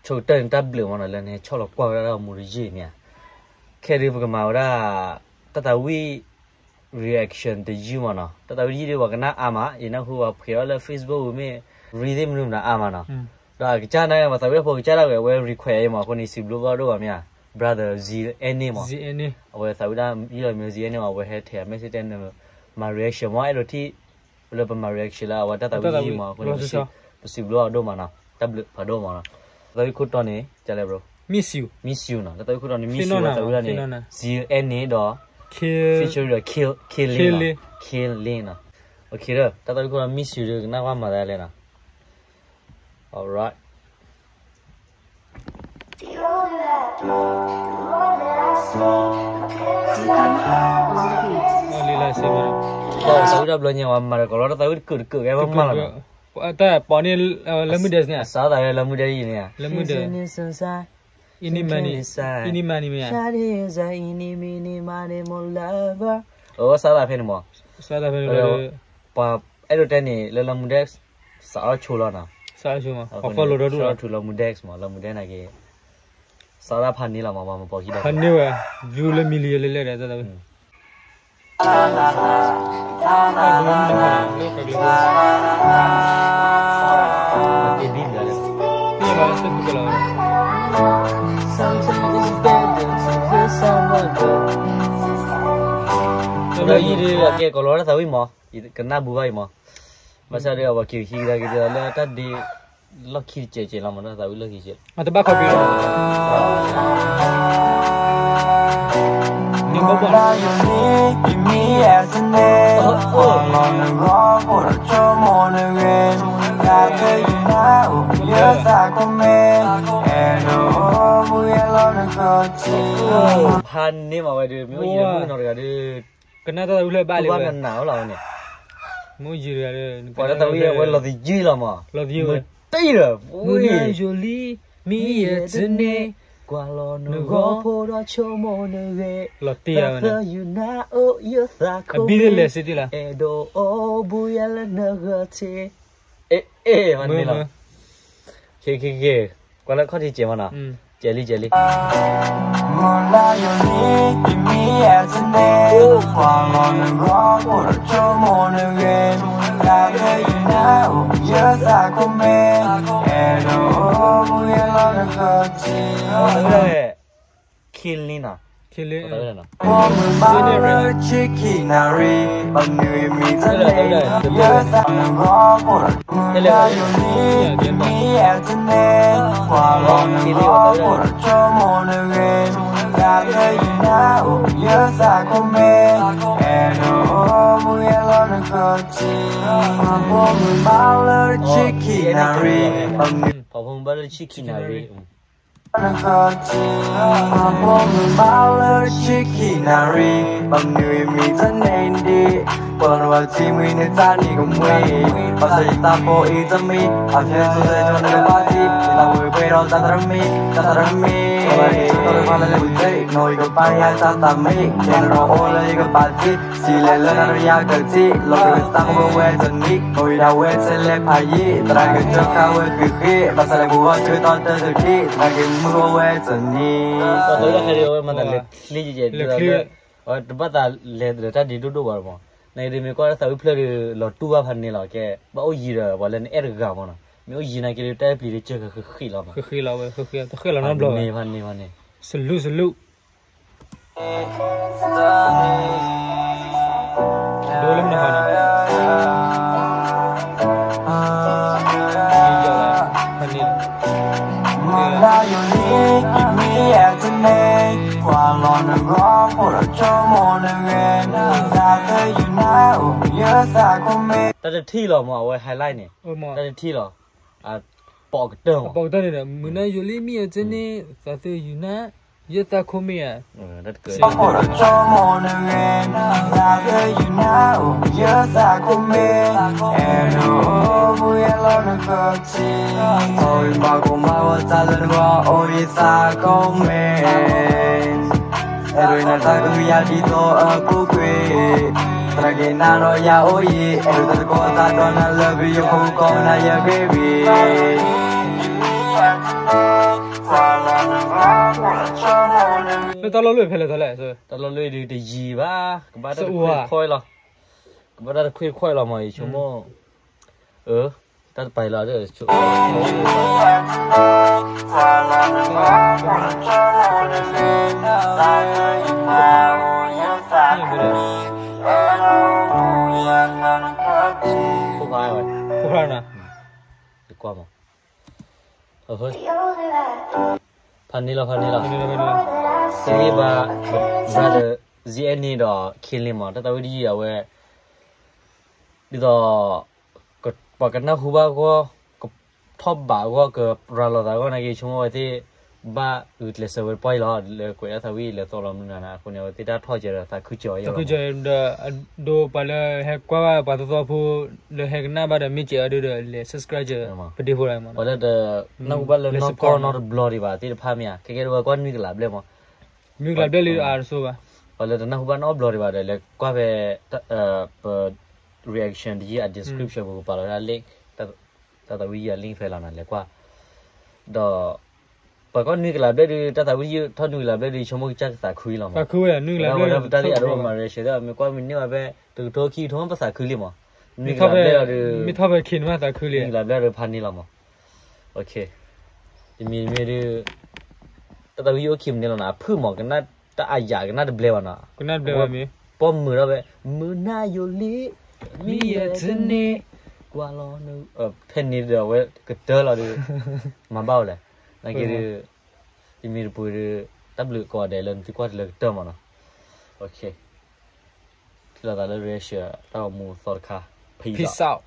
ဆိကတၢၢ်န့ၣ်တၢ်ဘျုးမ့ၢ်နီၤ လၢနဟဲဆီၣ်လီၤကွၢ်ဝဲဒၣ်တၢ်ဂီၤမူတယုၢ်န့ၣ်ဧါ. ခဲဒုးပကမၤဝဲဒၣ် တၢ်သးဝံၣ် reaction တယုၢ်မ့ၢ်နီၤ. တၢ်သးဝံၣ်တယုၢ်ဒုး ပှၤကနၣ်အါမး ယနၢ်ဟူပှၤဖှဲးအီၤလၢ Facebook ဝံၤမ့ၢ် ရံသ့ၣ်မနုၤမနုၤအါမးနီၤ. ဒီးအကစၢ်နာ်က့ ပှၤသးဝံၣ်ဖိကစၢ်ဒၣ်ဝဲ အဝဲ request အံၤမး အဃိန့ၣ် စံးဘျုးဘၣ်ဒိၣ်ဘၣ်မ့ၢ်ဧါ brother Z N န့ၣ်မး. အဝဲသးဝံၣ်ဒၣ်ယုၢ်လီၤမ့ၢ် Z N န့ၣ်မး အဝဲဟဲထဲး message တဲနမၤ reaction မး အဲၣ်ဒိးထံၣ် လၢပမၤ reaction လၢအဝဲတၢ်သးဝံၣ်ယုၢ်မး အဃိန့ၣ် ပစံးဘျုးအီၤဒိၣ်မးနီၤ တၢ်ဘျုးဖးဒိၣ်မးနီၤ. တၢ်သးဝံၣ်ခိၣ်တီန့ၣ် ကလဲၣ် bro, Miss You နီၤ. တၢ်သးဝံၣ်ခိၣ်တီန့ၣ် Miss You အဝဲသးဝံၣ်ဒၣ်န့ၣ် Z N န့ၣ်ဒီး featuring ဒီး Kill Lin နီၤ Kill Lin နီၤ. တၢ်သးဝံၣ်ခိၣ်တီ Miss You ဒုး ကနၣ်ကွၢ်မၤသးလဲၣ်နီၤ. Alright. သးဝံၣ်တဘျီညါ ပှၤမၤတကိးလီၤ တၢ်သးဝံၣ်တကုာ်တကုာ်ဂဲၤမးမးလီၤနီၤ. တၢ်ပိာ်န့ၣ် လၢမုၢ်ဒဲးန့ၣ် စးသးဝဲလၢမုၢ်ဒဲးအံၤန့ၣ် လၢမုၢ်ဒဲး အံၤန့ၣ်မးန့ၣ် အံၤန့ၣ်မးန့ၣ်မ့ၢ် အိၣ်စးသးဖဲန့ၣ်မး ပှၤအဲၣ်ဒိးတဲန့ၣ် လၢလၢမုၢ်ဒဲး စးထီၣ်ဆိလီၤနီၤ. စးထီၣ်ဆိမး ပှၤ follow ဒီဒူၣ်လီၤ လၢမုၢ်ဒဲးမး လၢမုၢ်ဒဲးနာ်က့ စးထီၣ်ဖးန့ၢ်လီၤမး ပှၤမၤပိာ်ခံဒီး ဖးန့ၢ်ဝဲ view လၢ million လၢလဲၣ်ဒီး တၢ်သးဝံၣ် လၢယံၤဒုး အကဲကိးလီၤတၢ်သးဝံၣ်မး ယကနၣ်ဘူးဘၣ်အံၤမး ဘၣ်ဆၣ်ဒီး ပှၤက့ၤဟံးကဒါက့ၤဒီး လၢတၢ်ဒ့လီၢ်ခံတစဲးစဲးလီၤမး တၢ်သးဝံၣ်လီၢ်ခံတစဲး အတဘၣ် copy လီၤ ဖးန့ၢ်မးဝဲဒုး မ့ၢ်အိၣ်ယံၤဒီး မုၣ်ကနီၤတဂၤဒုး ကနၣ်တၢ်သးဝံၣ်ဖျၢၣ်ဘၣ်လံဝဲ နးနးဝဲလီၤဝဲန့ၣ် မ့ၢ်အိၣ်ယံၤတဂၤဒုး ပှၤတၢ်သးဝံၣ်အဝဲလီၤသယုၢ်လီၤမး လီၤသယုၢ်ဝဲ မုၢ်တံၢ်ဒီး မုၢ်နၤယိၤလံ မံယဲၢ်တန့ၢ် ကွၢ်လီၤနဂီၢ်ဖိဒီးဆိကမိၣ်နဂ့ၤ လီၤတံၢ်ယၤဝဲန့ၣ် သးသယုၢ်နၤအိၣ်ယသးခိၣ် အဘံၣ်သ့ၣ်လဲၤစ့တံၢ်လီၤ အဲၣ်ဒိးအိၣ်ဘူးယၤလၢနဂၢၢ်ထံး အဲ အဲ မၤန့ၣ်လီၤ မုၢ် ခ့ခ့ခ့ ကွၢ်လၢခီၣ်ထံးကဲးမးနီၤ ကဲးလံ ကဲးလံ မုၢ်နၤယိၤလံ မံယဲၢ်တန့ၢ် ကွၢ်လီၤနဂီၢ်ဖိဒီးဆိကမိၣ်နဂ့ၤ သးသယုၢ်နၤအိၣ်ယသးခိၣ်မ့ၢ် အဲၣ်ဒိးအိၣ်ဘူးယၤလၢနဂၢၢ်ထံး Killing နီၤ Killing ပိာ်မုၣ်မၤလၢဆံခံနၣ်ရံၣ် ဘၣ်မနုၤမံၤတန့ၢ် ယသးနဂီၢ်ဖိဒီး မုၢ်နၤယိၤလံ မံယဲၢ်တန့ၢ် ကွၢ်လီၤနဂီၢ်ဖိဒီးဆိကမိၣ်နဂ့ၤ သးသယုၢ်နၤအိၣ်ယသးခိၣ်မ့ၢ် အဲၣ်ဒိးအိၣ်ဘူးယၤလၢနဂၢၢ်ထံး ပိာ်မုၣ်မၤလၢဆံခံနၣ်ရံၣ် ဘၣ်မနုၤ ပိာ်မုၣ်မၤလၢဆံခံနၣ်ရံၣ် ပိာ်မုၣ်မၤလၢဆံခံနၣ်ရံၣ် ဘၣ်မနုၤမံၤတန့ၢ်ဒံး ပှၤနဝၤထံမံၤနတၢ်နံၤကမှံ ဘၣ်ဆၣ်ယသးဖိအံၤတမံၤ အဖျဲၣ်ဆိစဲကၠီနကဘၣ်ထံး ယသးဝဲပှဲၤဒီးတၢ်သရမံၤ တၢ်သရမံၤ အဝဲကၠီတဖၣ်လၢလၢပူၤသ့ နီၢ်ယကပၢ်ယၤတၢ်သးမံၤ ကဲနရီအိၣ်လၢယကပာ်ထံး စံးလဲၤလၢနတယၤကထံး လီၤကဝဲသးမုၢ်ဝဲတနံၤ ကိးဝံၤဒၣ်ဝဲထဲလဲၣ်ဖးယံၤ သရၣ်ကစၢၢ်ခါဝဲဃ့ဃ့ ဘၣ်ဆၣ်လၢပူၤဂီၢ်ဆၢကတီၢ်တၢ်တဒံး သရၣ်ကမုၢ်ဂီၢ်ဝဲတနံၤ ပှၤသးဝံၣ်တၢ်ခဲဒုး အဝဲမၤသးလဲၤချ့ကဲး လဲၤချ့ အဝဲတဘၣ်သးလဲၤဒီးတၢ်ဒ့ဒိၣ်ဒိၣ်ဘၣ်မး နက့ဒုးမ့ၢ်ကွၢ်တၢ်သးဝံၣ်ဖျၢၣ်ဒုး လီၤတူၢ်ဘၣ်ဖးန့ၣ်လီၤ ကဲ ဘၣ်အိၣ်ယံၤဒီး ပှၤလၢနအဲၣ်တဂၤမးနီၤ မ့ၢ်အိၣ်ယံၤနာ်က့ဒုး တၢ်ပျံၤဒုးစၢဃ့ဃ့လီၤမး ဃ့ဃ့လီၤဝဲ ဃ့ဃ့ တဃ့လီၤနီတဘျီဘၣ် ဖးန့ၣ် ဖးန့ၣ် salute salute ဒိလၢမနုၤဃီန့ၣ် ဖးန့ၣ် တၢ်တထံၣ်လီၤမး အဝဲ highlight န့ၣ် တၢ်တထံၣ်လီၤ အပိာ်ကတၢၢ်မး အပိာ်ကတၢၢ်န့ၣ်ဒီး မုၢ်နၤယိၤလံမံယဲၢ်တန့ၢ် သးသယုၢ်နၤ ယသးခိၣ်မ့ၢ်ဧါ တၢ်တကၢၢ် ဆိကမိၣ်နဂ့ၤ သးသယုၢ်နၤအိၣ်ယသးခိၣ်မ့ၢ် အဲၣ်ဒိးအိၣ်ဘူးယၤလၢနဂၢၢ်ထံး အိၣ်ယဘၣ်ကိၣ်မးဝဲတၢ်လၢနဂီၢ် အိၣ်ယသးခိၣ်မ့ၢ် အဲၣ်ဒိးနတၢ်ကဟုကယာ်ဒ်သိးအပူၤကွံာ် သရၣ်က့ၤနၤဒီးယၤအိၣ်ယံၤ အဲၣ်ဒိးတၢ်တကိးတၢ်ဒီးနၤလၢပယီၤဖိကိးနၤယဂ့ၢ်ဝံၤ လၢတၢ်လီၢ်လၢဖဲလဲၣ်တလဲၣ်, တၢ်လီၢ်လၢဒုးတယံၤဘၣ်, ကဘၣ်တၢ်တခွ့တခွီၣ်လီၤ, ကဘၣ်တၢ်တခွ့တခွီၣ်လီၤမး ယဆိကမိၣ်, အၢ, တၢ်တပာ်လီၤ, ဖိခွါဝဲ, ဖိခွါနၤ, ယကွၢ်မး ဖးန့ၢ်လီၤ ဖးန့ၢ်လီၤ, တဂ့ၤဘၣ်, brother ဇံအဲၣ်န့ၣ်ဒီး Killing မး တၢ်သးဝံၣ်တယံာ်အဝဲ, ဒ်သိး ပှၤကနၢ်ဟူဘၣ်အဂီၢ်, ကထီၣ်ဘးအဂီၢ်, ကရၤလီၤသးအဂီၢ် နာ်က့ ဆိကမိၣ်ဝဲသ့ၣ်, ဘၣ်ဂုာ်ကျဲးစၢးဝဲတပှၢ်အံၤလီၤ, လၢကွဲးဒၣ်သးဝံၣ်လဲၤသိးလီၤမနုၤနၤ အဃိန့ၣ် အဝဲသ့ၣ်တၢ်ထီၣ်ကဲဒီးသးခုစၢၤအီၤယဲလီၤ, ဒိပှၤလၢဟဲကွၢ်ဘၣ်ပှၤသီသီဖိ, လၢဟဲကနၣ်ဘၣ်ဒီးမ့ၢ်စဲးအီၤဒုဒီး လဲၤ subscribe ပဒ့ဖိလီၤ, ပှၤလၢတနၢ်ဟူဘၣ်လၢနီၢ်ကီၢ်နီတဘျီဒံးဘၣ်သ့ၣ်တဖၣ်မ့ၢ်ဧါ, ခဲကဲဒ်ဝဲကွၢ်နွံကလးဘျဲၣ်မး, နွံကလးဘျဲၣ်လံအါတစိၤဘၣ်, ပှၤလၢတနၢ်ဟူဘၣ်နီတဘျီဒံးဘၣ်ဒီး လဲၤကွၢ်ဖဲ ပ reaction တယံာ်အ description ပူၤ ကပာ်လီၤဝဲဒၣ် link, တၢ်သးဝံၣ်ယံာ်အ link ဖဲလီၤနၤ လဲၤကွၢ်, ဒီး ပှၤကွၢ်နွံကလးဘျဲၣ်ဒုး တၢ်သးဝံၣ်ယံာ်ထီၣ်နွံကလးဘျဲၣ်ဒုး ဆိကမိၣ်ကစၢ်ကသးခုအံၤလီၤမး, ဝဲဒၣ်ပတၢ်သ့ၣ်အဒိ မၤ reaction မ့ၢ်ကွၢ်မ့ၢ်န့ၢ်ဝဲဖဲ တကထိခံကထိ ပသးခုလံမး, နွံကလးဘျဲၣ်ဒီး မ့ၢ်ထီၣ်ဖဲခံန့ၣ်မးသးခုလံ, နွံကလးဘျဲၣ်ဒီးဖးန့ၢ်လီၤမး, တမံၤတမံၤဒုး တၢ်သးဝံၣ်ယံာ်အိၣ်ခံမံးနံးလီၤနၤ အဖုၣ်မး ကနၣ်တၢ်အါယၤ ကနၣ်တဘျဲဘၣ်နီၤ, ကနၣ်တဘျဲဘၣ်မ့ၢ် ပိာ်မုၣ်ထီၣ်ဖဲ မုၢ်နၤယိၤလံ မံယဲၢ်တန့ၢ် ကွၢ်လီၤ ဖဲန့ၣ်ဒီးအဝဲကတၢၢ်လီၤဒုး မၤဘၣ်ဝဲလဲၣ်, နာ်က့ဒုး ယမ့ၢ်တပူၤဒုး တၢ်ဘျုးကိးဂၤဒဲးလၢနသုကွၢ်တလၢကတၢၢ်မးနီၤ, ထံၣ်လိာ်သးလၢ reaction တၢ်ဂီၤမူသီတခါ peace out.